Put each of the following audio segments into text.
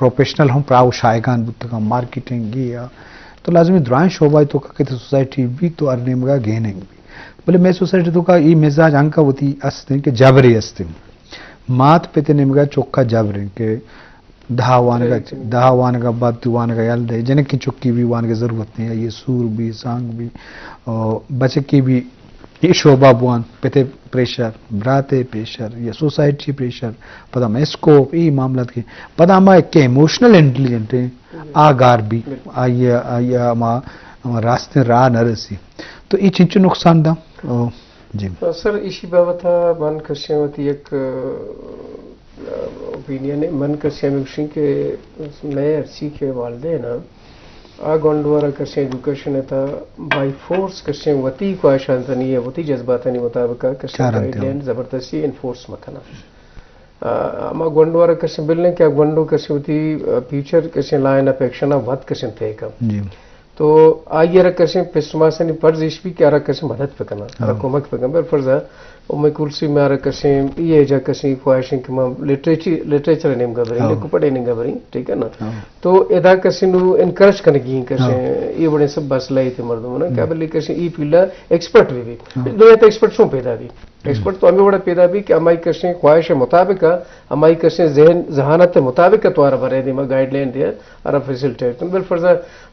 پروفیشنل ہم پراہ و شایگان بوتگاں، مارکیٹنگ یا تو لازمی درائیں شعبہ تو کہ سوسائٹی بھی تو ہر نیمگا گیننگ بھی۔ بلے میں سوسائٹی تو کا یہ مزاج انکا ہوتی استیں کہ جبری استیں۔ مات پتے نیمگا چوکا جبریں کہ دہ وانگا، دہ وانگا بعد تو وانگا یل دے، جنکی چکی بھی وانگا ضرورت نہیں ہے، یہ سور بھی، سانگ بھی، اور بچکی بھی، یہ شعبہ بوان، پتے پریشر، براتے پریشر، یا سوسائٹی پریشر، پدا ہم اسکوپ، یہ معاملات کے، پدا ہم ایک ایموشنل انٹیلیجنٹ ہیں، آ گار بھی، آئیے، آئیے ہما، ہما راستیں راہ نہ رسی۔ تو یہ چنچو نقصان دا؟ او، جی۔ سر، ایشی بابت من کشیں وتی یک اوپینین ہے، من کسے ہمے گوشیں کہ مئے ہرچی کہ والدین آ، آ گونڈو ء را کسے ایجوکیشن ء تھا بائی فورس کسے وتی خواہشاتانی یا وتی جذباتانی مطابق آ کسے چارنت گائیڈ لائن زبردستی انفورس مکناں۔ آ، ہما گونڈو ء را کسے بل نہیں کہ آ گونڈو کسے وتی، آ، فیوچر کسے لائن آف ایکشن آ وت کسے طے کن۔ جی۔ تو آئی ء را کسیں پس ماسانی فرض ایش بی کہ آ را کسیں مدد بکناں، آ را ہاں۔ کمک بکناں۔ بر فرض ء ام کلثوم ء را کسیں ای ایجا کسیں خواہش انت کہ ما لٹریچر، لٹریچر ء نیمگا بریں، ہاں۔ لکھ پڑھے نیمگا بریں، ٹھیک ہے نا؟ ہاں۔ تو ادا کسیں نو انکریج کنگی ہیں کسیں، ہاں۔ یہ بڑے سب بس لائے تھے مردم نا، کہ ہم۔ بلے کسیں ای فیلڈ ء ایکسپرٹ بھی بھی۔ ہاں۔ دنیا تے ایکسپرٹ سوں پیدا بھی۔ ایکسپرٹ تو ہمیں وڑا پیدا بھی کہ ہمائی کسیں خواہش مطابق، ہمائی کسیں ذہن، ذہانت مطابق تو آ را برے دیما گائیڈ لائن دے، آ را فیسلٹیٹ کن۔ بل فرض،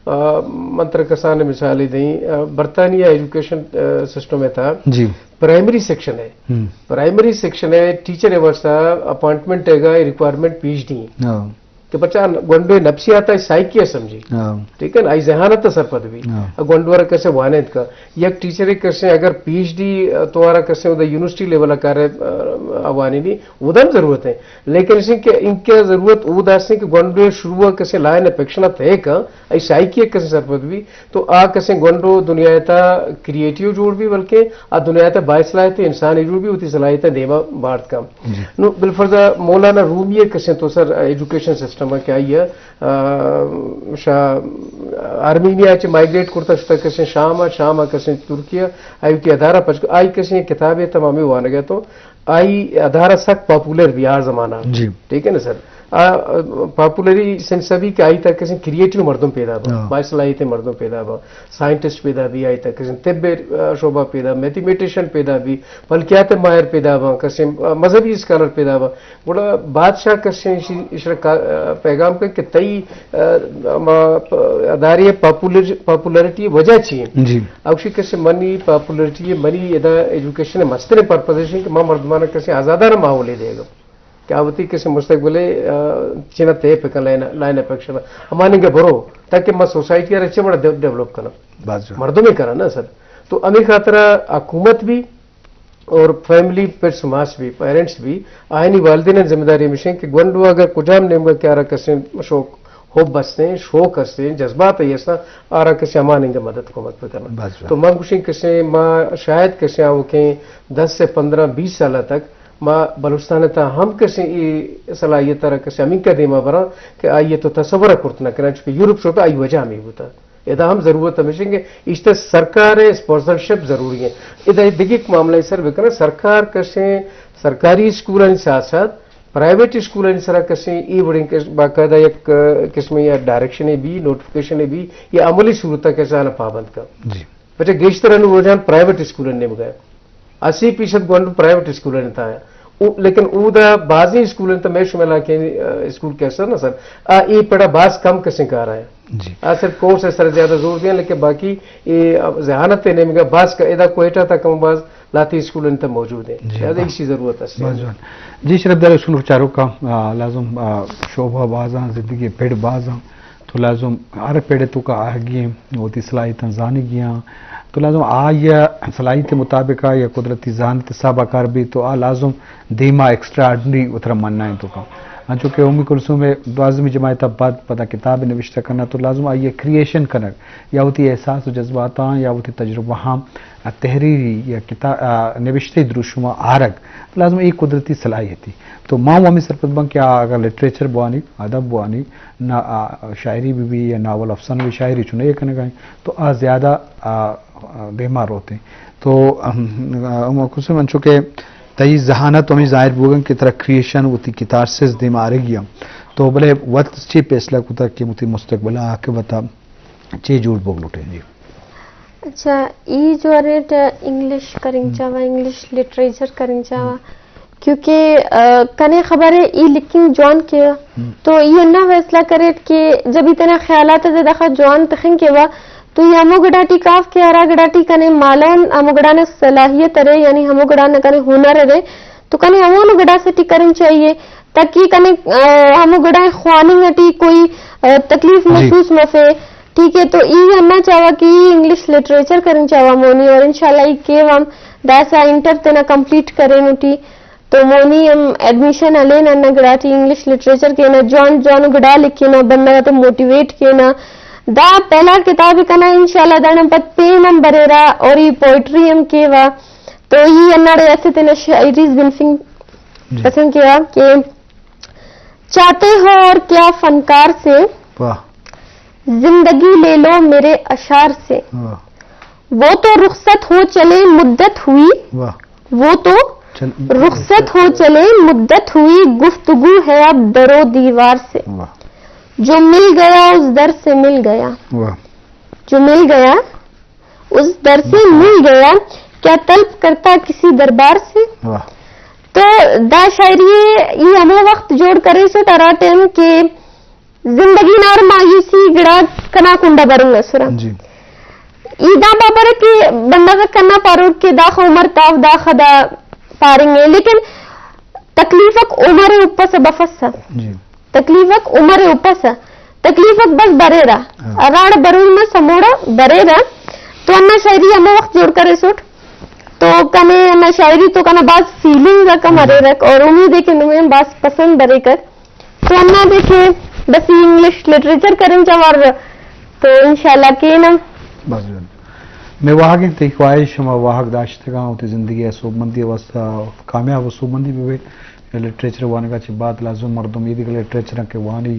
آ، من تر کسان مثال دیں، آ، برطانیہ ایجوکیشن، آ، سسٹم ہے تھا۔ جی۔ پرائمری سیکشن ہے۔ ہم۔ پرائمری سیکشن ہے، ٹیچر ہے واسطہ اپوائنٹمنٹ ہے گا، ریکوائرمنٹ پی ایچ ڈی۔ ہاں۔ کہ بچہ گونڈو نفسیات آئی سائیکی ء سمجھی۔ ہاں۔ ٹھیک ہے نا؟ آئی ذہانت ء سرپد بھی۔ ہاں۔ گونڈو ء را کسے وانینت کا۔ یک ٹیچر کسے اگر پی ایچ ڈی توارا کسے ادا یونیورسٹی لیول ء کار ء وانی نہیں، ادا ہم ضرورت ہے۔ لیکن اس کہ ان کے ضرورت او داستے کہ گونڈو شروع کسے لائن ء پکشنا تھے کا، آئی سائیکی ء کسے سرپد بھی، تو آ کسے گونڈو دنیا تا کریٹیو جوڑ بھی، بلکہ آ دنیا تا باصلاحیت انسانی جوڑ بھی، وتی صلاحیت دیما بارت کا۔ جی۔ نو، بالفرض مولانا رومی ء کسیں تو سر ایجوکیشن سسٹم ء کہ آئی ء، آ، شا-، آرمینیا چہ مائگریٹ کرتا شتا کسیں شام ء، شام ء کسیں ترکیہ، آئی وتی ادارہ پچ، آئی کسیں کتابے تمامی وانگ ء تو آئی ادارہ سک پاپولر بھی آ زمانہ۔ جی۔ ٹھیک ہے نا سر؟ آ، پاپولری سینس ء بھی کہ آئی تک کسیں کریٹیو مردم پیدا با، ہاں۔ باصلاحیت مردم پیدا با۔ سائنٹسٹ پیدا بی، آئی تک کسیں طب ء شعبہ پیدا، میتھمیٹیشن پیدا بی، فلکیات ء ماہر پیدا باں، کسیں مذہبی اسکالر پیدا باں۔ گڑا بادشاہ کسیں ایشی-، ایشرا کا-، پیغام کن کہ تئی، آ، ما پ-، ادارے پاپولر-، پاپولرٹی وجہ چی ہیں؟ جی۔ اوشی کسیں منی پاپولرٹی، منی ادا ایجوکیشن مستریں پرپزیشن کہ ما مردمانہ کسیں آزادانہ ماحولے دے گا۔ کہ آ وتی کسے مستقبل ء، آ، چنا طے پہ کن لائن، لائن اف ایکشن ہماننگا برو، تاکہ ما سوسائٹی ء چہ وڑا ڈیو-، ڈیولپ کناں۔ باز جوان۔ مردم ء کناں نا سر۔ تو ہمیں خاطر حکومت بھی اور فیملی پٹس ماس بھی، پیرنٹس بھی، آئینی والدین ذمہ داری مشیں کہ گونڈو اگر کجام نیمگا کہ آرا کسے شوق، حب ہستیں، شوق ہستیں، جذبات ای ہستاں، آرا کسے ہماننگا مدد کمک بکناں۔ باز جوان۔ تو من گوشیں کسے ما شاید کسے آؤکیں دس سے پندرہ بیس سال تک ما بلوچستان ء تھا ہم کسیں اے صلاحیت ء را کسیں ہمینکا دیما براں کہ آئی ء تو تصور ء کرت نہ کناں، چونکہ یورپ شوتا آئی وجہ ہمیں بوتا۔ ادا ہم ضرورت ہمیش کہ اشتہ سرکار ء اسپانسرشپ ضروری ہے۔ ادا دگہ یک معاملہ سر بکناں، سرکار کسیں سرکاری اسکولانی ساتھ ساتھ پرائیویٹ اسکولانی سرا کسیں اے وڑیں کہ باقاعدہ یک، آ، قسم یا ڈائریکشن بھی، نوٹیفکیشن بھی یا عملی صورت ء کسان پابند کا۔ جی۔ پچھے گیشتر انو رجحان پرائیویٹ اسکولانی نیمگا ہے۔ اسی فیصد گونڈو پرائیویٹ اسکولانی تھا ہے۔ او، لیکن اودا بازیں اسکولانی تھا، میں شمع علاقے، آ، اسکول کیسا نا سر، آ، اے پڑا باز کم کسیں کار آیا۔ جی۔ آ صرف کورس ہے سر زیادہ زور دیا، لیکن باقی اے ذہانت نیمگا باز کا، ادا کوئٹہ تھا کم باز لاتی اسکولانی تھا موجود ہیں۔ جی۔ لہذا اسی ضرورت ہے۔ باز جوان۔ جی شرف دار اسکول چارو کا، آ، لازم، آ، شعبہ بازاں، زندگی پڑ بازاں۔ تو لازم ہر پڑ ء توکا آہگی ایں، وتی صلاحیتاں زانگی آں۔ تو لازم آئی ء صلاحیت مطابق آ یا قدرتی ذہانت حساب ء کار بیت تو آ لازم دیما ایکسٹرا آرڈنری وترا منائیں توکا۔ انچو کہ امی کلثوم ء دوازدہمی جماعت ء بعد پدا کتاب نوشتہ کناں تو لازم آئی ء کریئیشن کنگ یا وتی احساس و جذباتاں یا وتی تجربہاں تحریری یا کتا-، آ، نوشتہ دروشم ء آرگ، تو لازم اے قدرتی صلاحیتی۔ تو ما ہم ہمیں سرپد بن کہ آ اگر لٹریچر بوانی، ادب بوانی، نا-، آ، شاعری بھی بھی یا ناول افسانہ بھی شاعری چنے کنگا ہیں، تو آ زیادہ، آ، آ، دیما روتے ہیں۔ تو ہم، آ، ہم کسے من چونکہ تئی ذہانت ہمیں ظاہر بوگن کہ ترا کریئیشن وتی کتارسز دیما آرگی ہم۔ تو بلے وت چی فیصلہ کتا کہ متی مستقبل عاقبت چی جوڑ بوگ لوٹے؟ جی۔ اچھا، ای جو ریٹ انگلش کرنگ چاوا، انگلش لٹریچر کرنگ چاوا، کیونکہ، آ، کنے خبر ہے ای لکھنگ جوان کے، تو ای انا فیصلہ کریٹ کہ جب ای تینا خیالات تے دخا جوان تخنگ کے وا، تو ای ہمو گڑا ٹی کاف کے ہرا گڑا ٹی کنے معلوم، ہمو گڑا نا صلاحیت ارے، یعنی ہمو گڑا نا کنے ہنر ارے، تو کنے ہمو گڑا سے ٹی کرنگ چاہیے، تاکہ کنے، آ، ہمو گڑا خواننگ ٹی کوئی، آ، تکلیف محسوس مفے۔ ٹھیک ہے، تو ای ہننا چاوا کہ ای انگلش لٹریچر کرنگ چاوا مونی، اور انشاءاللہ ای کیو ہم داسا انٹر تینا کمپلیٹ کرینو ٹی، تو مونی ہم ایڈمیشن ہلین ہننا گڑا ٹی انگلش لٹریچر کینا، جوان جوان گڑا لکھینا، بندغ تے موٹیویٹ کینا۔ دا پہلا کتاب کنا، انشاءاللہ دانا پد پیم ہم بریرا اور ای پوئٹری ہم کیوا۔ تو ای ہناڑے اسے تینا شاعری بنفنگ پسند کیا کہ چاہتے ہو اور کیا فنکار سے، واہ۔ زندگی لے لو میرے اشعار سے۔ واہ۔ وہ تو رخصت ہو چلے مدت ہوئی، واہ۔ وہ تو چل-، رخصت ہو چلے مدت ہوئی، گفتگو ہے اب در و دیوار سے۔ واہ۔ جو مل گیا اس در سے مل گیا۔ واہ۔ جو مل گیا اس در سے مل گیا، کیا طلب کرتا کسی دربار سے؟ واہ۔ تو دا شاعری ای ہمو وخت جوڑ کریسٹ ہرا ٹائم کہ زندگی نا ہر مایوسی گڑا کنا کنڈا برنگ اسرا۔ جی۔ ای دا بابر کہ بندغ کنا پارور کہ داخہ عمر تاو داخہ دا پارنگ ہے، لیکن تکلیفک عمر اپس بفسہ۔ جی۔ تکلیفک عمر اپس، تکلیفک بس بریرہ۔ ہاں۔ ہراڑ بروئی مس ہموڑا بریرہ۔ تو ہندا شاعری ہمو وخت جوڑ کریسٹ۔ تو کنے ہندا شاعری تو کنا باز فیلنگ اک ہم ہریرک اور امید ہے کہ نمے ہم باز پسند بریکک۔ تو ہندا دے کہ بس انگلش لٹریچر کرنگ چاوار تو انشاءاللہ کینم۔ بس جان۔ میں واہگ انت تئی خواہش ہما واہگ داشتگاں وتی زندگی ء سوبمندی ء واستہ کامیاب و سوبمندی بہ بیت۔ لٹریچر وانگا چہ بعد لازم مردم ایدگہ لٹریچراں کہ وانی،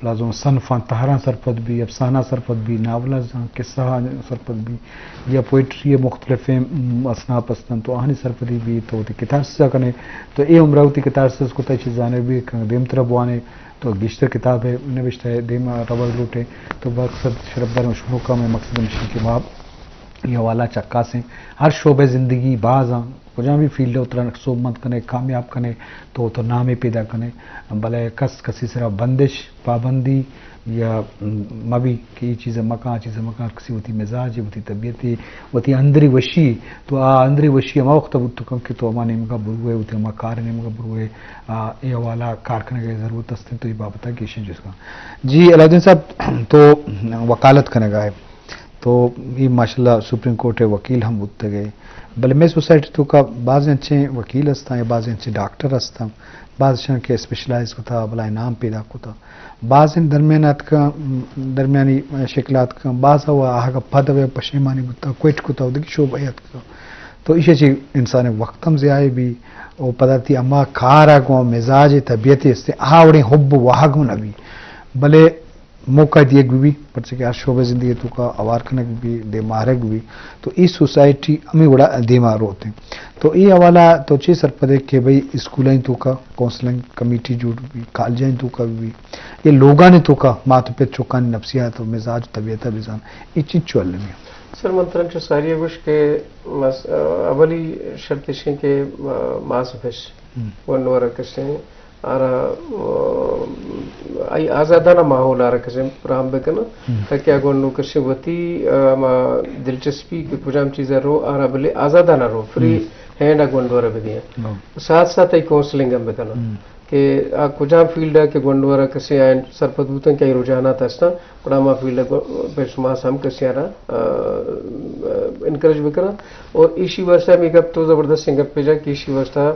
لازم صنفاں تہراں سرپد بی، افسانہ سرپد بی، ناولزاں، قصہ آں سرپد بی یا پوئٹری ء مختلفیں، م، اصناف استن تو آہانی سرپدی بی تو وتی کتارسز ء کنے تو اے عمر ء وتی کتارسز کتہ چیزانے بی کنگ دیمتر ء بوانے تو گیشتر کتاب ء نبشتہ ء دیم ء رول لوٹے تو مقصد شرفدار شنوکاں مئے مقصد ہمیش انت کہ ما اے حوالہ چکاسیں۔ ہر شعبہ زندگی باز آں، کجام بھی فیلڈ ء ترا سوبمند کنے، کامیاب کنے تو تو نامے پیدا کنے، بلے کس کسی سرا بندش، پابندی یا مبی کہ اے چیز مکان، آ چیز مکان، ہر کسی وتی مزاج، وتی طبیعت، وتی اندری وشی، تو آ اندری وشی ہما وقت بوت کن کہ تو ہما نیمگا بروے، وتی ہما کار نیمگا بروے، آ، اے حوالہ کار کنگ ء ضرورت است انت تو اے بابت ء گیشیں جست کن۔ جی علاؤالدین صاحب، تو وکالت کنگ ء ئے۔ تو اے ماشاءاللہ سپریم کورٹ ء وکیل ہم بوتگ ئے، بلے مئے سوسائٹی توکا بازیں انچیں وکیل ہستاں یا بازیں انچیں ڈاکٹر ہستاں، باز اشاں کہ اسپیشلائز کتا، بلاہیں نام پیدا کتا، بازیں درمیان آتکاں، درمیانی شکل آتکاں، باز و آہگا پد و پشیمانی بوتا، کوئٹ کتا و دگہ شعبہ آتکا۔ تو ایشی چی انسان وقت ہم ضیاع بی و پدا تی اما کارا گوں مزاج طبیعت است، آ وڑیں حب و واہگ ہم نہ بی۔ بلے موقع دیگ بہ بی، پرچہ کہ ہر شعبہ زندگی توکا اوار کنگ بہ بی، دیما آرگ بہ بی، تو اے سوسائٹی ہمے وڑا دیما روت انت۔ تو اے حوالہ تو چے سرپد ئے کہ بھئی اسکولانی توکا کونسلنگ کمیٹی جوڑ بہ بی، کالجانی توکا بہ بی، یا لوگانی توکا مات و پت چکانی نفسیات و مزاج و طبیعتا بزان، اے چنچو المی؟ سر، من ترا انچو ساری ء گوش کہ مس-، اولی شرط ایش انت کہ ماس و پس ہم۔ گونڈو ء را کسیں آرا، آ، آئی آزادانہ ماحول آرا کسیں فراہم بکناں، ہم۔ تاکہ آ گونڈو کسیں وتی، آ، ہما دلچسپی کہ کجام چیز ء رو آرا بلے آزادانہ رو، فری ہم۔ ہینڈ ء گونڈو ء را بدیاں۔ ہم۔ ساتھ ساتھ آئی کونسلنگ ہم بکناں ہم۔ کہ آ کجام فیلڈ ء کہ گونڈو ء را کسیں آئین سرپد بوتن کہ آئی رجحانات ہستاں، گڑا ہما فیلڈ ء گو-، پیش ماس ہم کسیں آرا، آ، آ، انکریج بکناں۔ اور ایشی واسطہ ہمے گپ تو زبردستیں گپے جا کہ ایشی واسطہ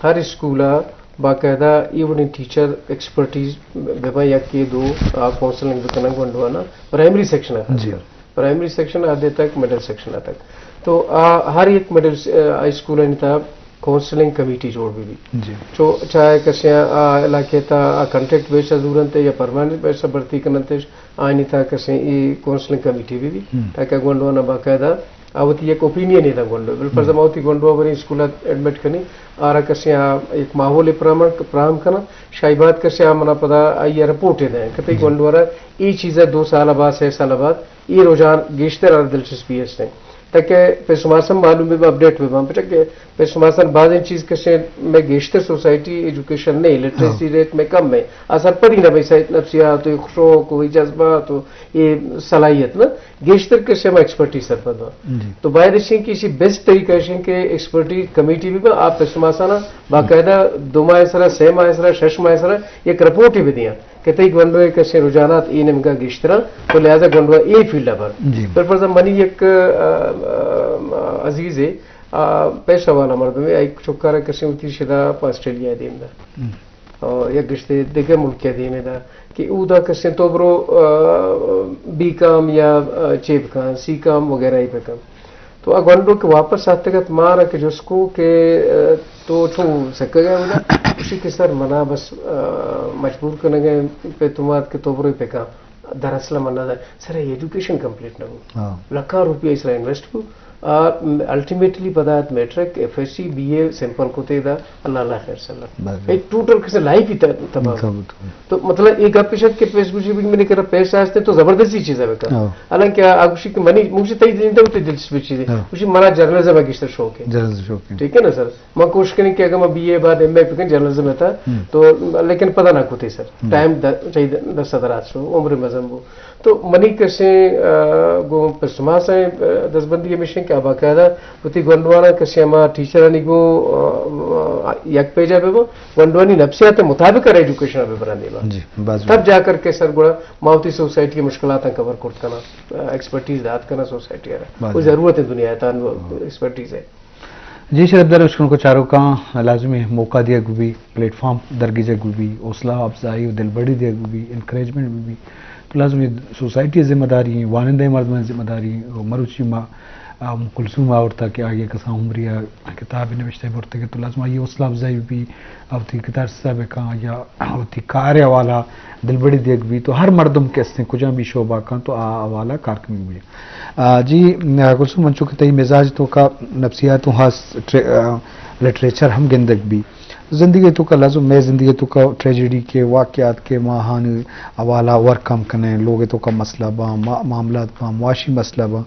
ہر اسکول ء باقاعدہ اے وڑیں ٹیچر ایکسپرٹیز بہ بنت، یکے دو آ کونسلنگ بہ کننت گونڈواناں پرائمری سیکشن ء خاص جی۔ کر۔ پرائمری سیکشن ء دے تک مڈل سیکشن ء تک۔ تو آ ہر یک مڈل س-، آ اسکولانی تہا کونسلنگ کمیٹی جوڑ بہ بیت۔ جی۔ چو چاہے کسے آ علاقے تہا آ کنٹریکٹ بیس ء زورنت یا پرماننٹ بیس ء بھرتی کننت، آئینی تہا کسیں اے کونسلنگ کمیٹی بہ بیت، ہم۔ تاکہ گونڈواناں باقاعدہ آ وتی یک اوپینین ء داں گونڈو، بالفرض ما وتی گونڈو ء بریں اسکول ء ایڈمٹ کنیں، آرا کسے آ یک ماحول ء فراہم، فراہم کناں، شاہی بات کسے آ منا پدا آئی ء رپورٹ ء دیں کہ تئی گونڈو ء را اے چیز ء دو سال ء بعد، سہ سال ء بعد اے رجحان گیشتر آرا دلچسپی است انت۔ تاکہ پیسماسن معلوم بہ باں، اپڈیٹ بہ باں، پرچا کہ پیسماسن بازیں چیز کسے میں گیشتر سوسائٹی ایجوکیشن نہیں، لٹریسی ریٹ میں کم ہے، اثر پڑی نہ بھئی نفسیات و شوق و جذبات و یہ صلاحیت نا۔ گیشتر کسے ہم ایکسپرٹیز سرپد ہو۔ تو باید اش کہ اسی بیسٹ طریقہ اش کہ ایکسپرٹیز کمیٹی بھی با آپ پیسماسانا باقاعدہ دو ماہ سرا، سہ ماہ سرا، شش ماہ سرا یک رپورٹ ہی بھی دیاں کہ تئی گونڈو ء کسے رجحانات اے نیمگا گیشتراں، تو لہذا گونڈو ء اے فیلڈ ء بر۔ بالفرض منی یک، آ، آ، عزیز ہے، آ، پیشہ والا مردم ہے، ایک چکارا کسے وتی شدا پہ آسٹریلیا دیم دا۔ اور یک گشتے دگہ ملک ء دیم دا کہ اودا کسے تو برو، آ، بی کام یا، آ، چے بکن، سی کام وغیرہ ہی بکن۔ تو آ گونڈو کہ واپس آتگ ات، مارا کہ جست کو کہ، آ، تو چون سکگ ء اودا؟ گوشی کہ سر منا بس، آ، مجبور کنگ ء پہ تو مات کہ تو برو پہ کام۔ دراصل من نہ سر ایجوکیشن کمپلیٹ نہ بو۔ لکھاں روپیہ اس را انویسٹ کو۔ آ، الٹیمیٹلی پدا ات میٹرک، ایف ایس سی، بی اے سمپل کو تے دا، اللہ اللہ خیر صلی اللہ۔ ایک ٹوٹل کسے لائف ہی ت-، تباہ ہو۔ تو مطلب ایک گپ شد کہ پیس گوشی بھی میں نے کرا پیسہ ہستے تو زبردستی چیز ہے بکا۔ حالانکہ آ گوشی کہ منی، مجھے تئی دین تے دلچسپی چیز ہے۔ گوشی منا جرنلزم ء گیشتر شوق ہے۔ جرنلزم شوق ہے۔ ٹھیک ہے نا سر؟ من کوشش کنیں کہ اگر میں بی اے بعد ایم اے بکن جرنلزم ء تھا، تو لیکن پتہ نہ کوتے سر۔ ٹائم د-، چاہیے دس ہزار آٹھ سو، عمر مزن بو۔ تو منی کسے، آ، گو پسماس ہیں، آ، دستبندی ہمیشہ کہ باقاعدہ وتی گونڈوانا کسے ہما ٹیچرانی گو، آ، آ، یک پیجا بہ بو، گونڈوانی نفسیات مطابق ہر ایجوکیشن بہ بران دیما۔ تب جا کر کے سر گڑا ما وتی سوسائٹی مشکلات کور کرت کنا، آ، ایکسپرٹیز دات کنا سوسائٹی ء۔ وہ ضرورت ہے دنیا ء تان ایکسپرٹیز ہے۔ جی شرف دار اشکنوکو چاروکاں لازمی موقع دیگ بی، پلیٹ فارم درگیجگ بی، حوصلہ افزائی و دلبڑی دیگ بی، انکریجمنٹ بی۔ تو لازمی سوسائٹی ذمہ داری ہیں، وانندہ مردمان ذمہ داری ہیں۔ و مروچی ما، آ، ام کلثوم آورتا کہ آگے کسان عمری آ کتاب نوشتہ برتے کہ تو لازم آئی حوصلہ افزائی بی، آ وتی کتاب سا بکاں یا آ وتی کار حوالہ دلبڑی دیگ بی تو ہر مردم کہ استیں کجا بھی شعبہ کاں تو آ حوالہ کار کنگ بی۔ آ، جی، آ، کلثوم، انچو کہ تئی مزاج توکا نفسیات و ہاس ٹرے-، آ، لٹریچر ہم گندگ بی۔ زندگی توکا لازم، مئے زندگی توکا ٹریجڈی کے واقعات کے ماہان حوالہ اوورکم کنے، لوگ توکا مسئلہ با، ما-، معاملات با، معاشی مسئلہ با۔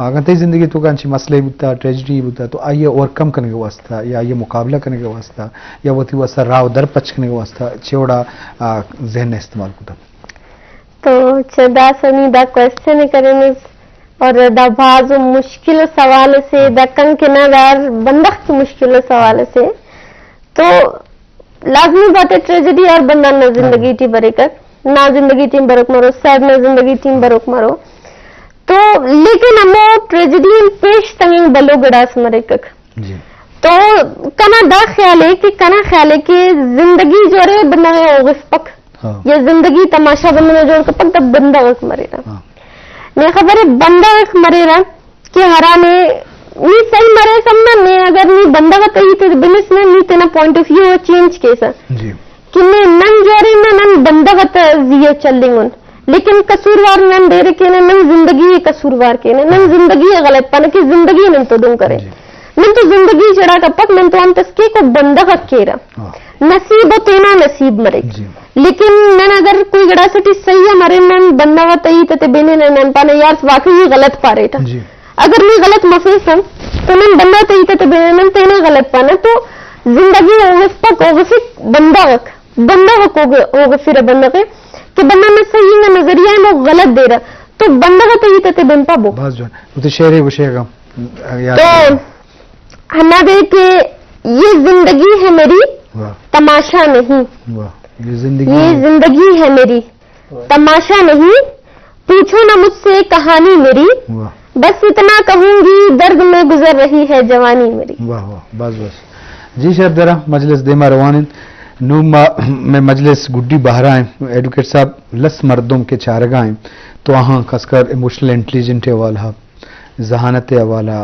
اگر تئی زندگی توکا انچی مسئلہ بوتا، ٹریجڈی بوتا، تو آئیے اوورکم کنگے واسطہ یا آئیے مقابلہ کنگے واسطہ یا وتی واسطہ راہ در پچ کنگے واسطہ چے وڑا، آ، ذہن استعمال کتا؟ تو چہ داسنی دا کوئسچن ء کرینس اور دا بھاز و مشکل سوال سے، دا کنکہ نا دار بندخ کی مشکل سوال سے۔ تو لازمی بات ہے ٹریجڈی ہر بندہ نا زندگی ٹی بریکک، نا زندگی ٹیم بروک مرو، سیڈ نا زندگی ٹیم بروک مرو۔ تو لیکن ہمو ٹریجڈی پیش تنگنگ بلو گڑاس مریکک۔ تو کنا دا خیال ہے کہ، کنا خیال ہے کہ زندگی جو رے بندغ ء اوغفپک یا زندگی تماشا بندغ ء جوڑ کپک، تب بندغ اک مریرہ۔ نی خبر ہے بندغ اک مریرہ کہ ہرانے نی صحیح مرے سمجھنا، نی اگر نی بندغ ء تئی تے بنس نہ، نی تینا پوائنٹ آف ویو ء چینج کیسہ۔ کہ نی نن جوڑے نہ، نن بندغ ء تہ زی ء چلنگ ان۔ لیکن قصوروار نن ڈیرے کینہ، نن زندگی ء قصوروار کینہ، نن زندگی ء غلط پانہ کہ زندگی نن تو دن کرے۔ نن تو زندگی جڑا کپک، نن تو انت اس کے کو بندغ ء کیرہ۔ نصیب و تینا نصیب مریک۔ لیکن نن اگر کوئی گڑا سٹی صحیح ء مرے، نن بندغ ء تئیت تے بینے نن، نن پانہ یار واقعی یہ غلط پاریٹہ۔ اگر نی غلط مفیس ہم تو نن بندغ ء تئیت تے بینے نن تینا غلط پانہ تو زندگی اوغفپک، اوغفک بندغ ء۔ بندغ ء کوگ-، اوگفرہ بندغ ء کہ بندغ نہ صحیح انگا نظریہ ہے، مو غلط دے رہا، تو بندغ ء تئی تتے بنپا بو۔ باز جوان۔ تو تے شعرے گوشے گا، یاد تو ہے۔ ہما دے کہ یہ زندگی ہے میری، واہ۔ تماشا نہیں۔ واہ۔ یہ زندگی یہ ہے۔ زندگی ہے میری، واہ۔ تماشا نہیں، پوچھو نہ مجھ سے کہانی میری، واہ۔ بس اتنا کہوں گی، درد میں گزر رہی ہے جوانی میری۔ واہ واہ، بس بس۔ جی شرف درا، مجلس دیما روان انت۔ نوں ما، مئے مجلس گڈی بہرا ہیں۔ ایڈوکیٹ صاحب، لس مردم کے چارگا ہیں، تو آہاں خاص کر ایموشنل انٹیلیجنٹ حوالہ، ذہانت حوالہ،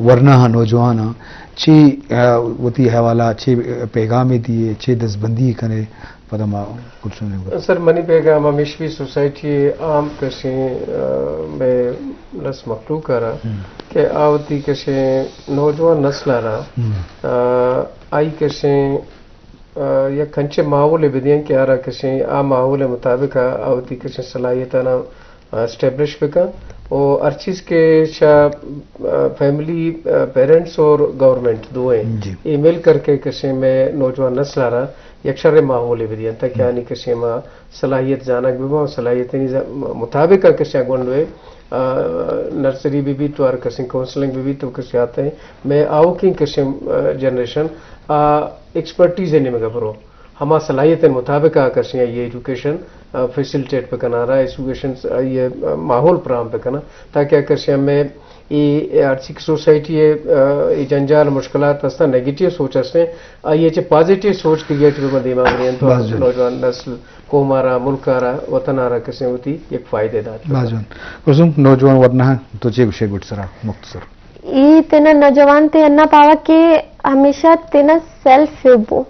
ورنا ہاں نوجوان ہاں، چی، آ، وتی حوالہ، چی پیغامے دیئے، چی دزبندی کنے، پدا ما کلثوم نے گوشت۔ سر، منی پیغام ہمیش بی سوسائٹی عام کشیں، آ، مئے لس مخلوق ء را ہم۔ کہ آ وتی کشیں نوجوان نسل ء را، ہم۔ آ، آئی کشیں، آ، یک انچیں ماحولے بدیاں کہ آ را کشیں آ ماحول مطابق آ، آ وتی کشیں صلاحیتانا اسٹیبلش بکن و ہر چیز کہ شا، آ، فیملی، آ، پیرنٹس اور گورنمنٹ دوئیں جی۔ اے مل کر کے کشیں مئے نوجوان نسل ء را یک شریں ماحولے بدیاں تاکہ ہم۔ آنی کشیں ما صلاحیت زانگ بباں، صلاحیتانی ز-، مطابق کشیں گونڈوے، آ، نرسری بہ بیت تو ہر کشیں کونسلنگ بہ بیت تو کشیں آتے ہیں۔ مئے آوکیں کشیں، آ، جنریشن آ ایکسپرٹیز نیمگا برو۔ ہما صلاحیت مطابق آ کشیں آئی ایجوکیشن، آ، فیسلٹیٹ بکناں را، ایجوکیشن آئی، آ، ماحول فراہم بکناں، تاکہ آ کشیں ہمیں اے، اے آرٹسک سوسائٹی ہے، آ، اے جنجال مشکلات ہستاں، نیگیٹو سوچ ہستیں، آئی ایچ پازیٹو سوچ کریٹ بہ دیما برین تو باز جوان۔ نوجوان نسل قوم آ را، ملک آ را، وطن آ را کشیں ہوتی یک فائدے دات۔ باز جوان۔ کلثوم، نوجوان ورنا تو چے گوشے گڈ سرا مختصر۔ ای تینا نوجوان تے انا پاوا کہ ہمیشہ تینا سیلف بو۔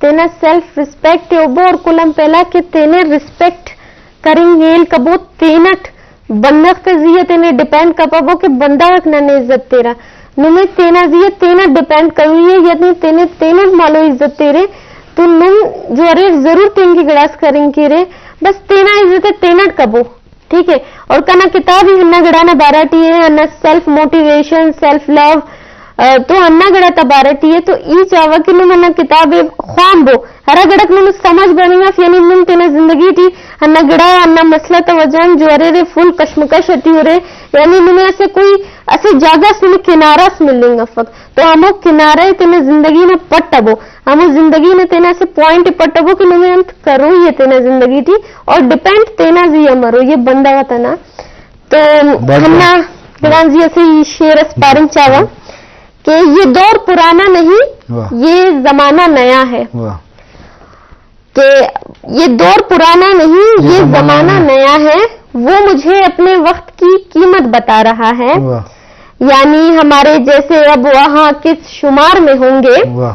تینا سیلف ریسپیکٹ ء اوبو اور کلم پہلا کہ تینے ریسپیکٹ کرنگ ہیل کبو تینٹ بندغ تے زی ء تینے ڈیپینڈ کپبو کہ بندغ اک ننے عزت تیرا۔ نمے تینا زی ء تینا ڈیپینڈ کروی ہے، یعنی تینے تینٹ مالو عزت تیرے تو نم جو ارے ضرور تینگی گڑاس کرنگ کیرے، بس تینا عزت ء تینٹ کبو۔ ٹھیک ہے، اور کنا کتاب ہی ہننا گڑا نا بارہ ٹی ہے، ہننا سیلف موٹیویشن، سیلف لو، آ، تو ہننا گڑا تا بارہ ٹی ہے، تو ای چاوا کہ نم ہننا کتاب خوان بو، ہرا گڑک نم سمجھ بننگ اف، یعنی نم تینا زندگی ٹی ہننا گڑا، ہننا مسئلہ تا وجہ جو ارے رے فل کشمکش اٹی ہو رے، یعنی نمے اسے کوئی اسے جاگہ اس نمے کنارہ اس ملنگ افک۔ تو ہمو کنارہ ء تینا زندگی نا پٹ ابو، ہمو زندگی نا تینا اسہ پوائنٹ ء پٹ ابو کہ نمے انت کروئی ء تینا زندگی ٹی اور ڈیپینڈ تینا زی ء مرو، یہ بندغ ء تنا۔ تو بس۔ ہندا گڑان زی اسہ ای شعر اس پارنگ چاہواں کہ یہ دور پرانا نہیں، واہ۔ یہ زمانہ نیا ہے۔ واہ۔ کہ یہ دور پرانا نہیں، یہ یہ زمانہ زمانہ نیا ہے، وہ مجھے اپنے وقت کی قیمت بتا رہا ہے۔ واہ۔ یعنی ہمارے جیسے اب وہاں کس شمار میں ہوں گے۔ واہ۔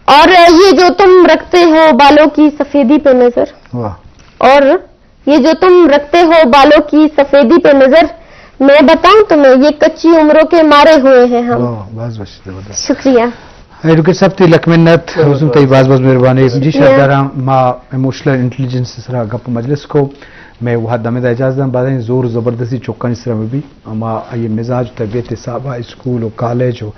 اور یہ جو تم رکھتے ہو بالوں کی سفیدی پہ نظر۔ واہ۔ اور یہ جو تم رکھتے ہو بالوں کی سفیدی پہ نظر، میں بتاؤں تمہیں، یہ کچی عمروں کے مارے ہوئے ہیں ہم۔ واہ، بس، بس، زبردست۔ شکریہ۔ ایڈوکیٹ صاحب تی لکھ منت، بس، حسن بس۔ تئی باز باز مہربانی۔ جی شکریہ۔ شاہداراں ما ایموشنل انٹیلیجنس سرا گپ مجلس کو، میں وہد دمے دا اجازت داں، بعد زور زبردستی چکانی سرا میں بھی، ما آئی مزاج تربیت حساب اسکول و کالج و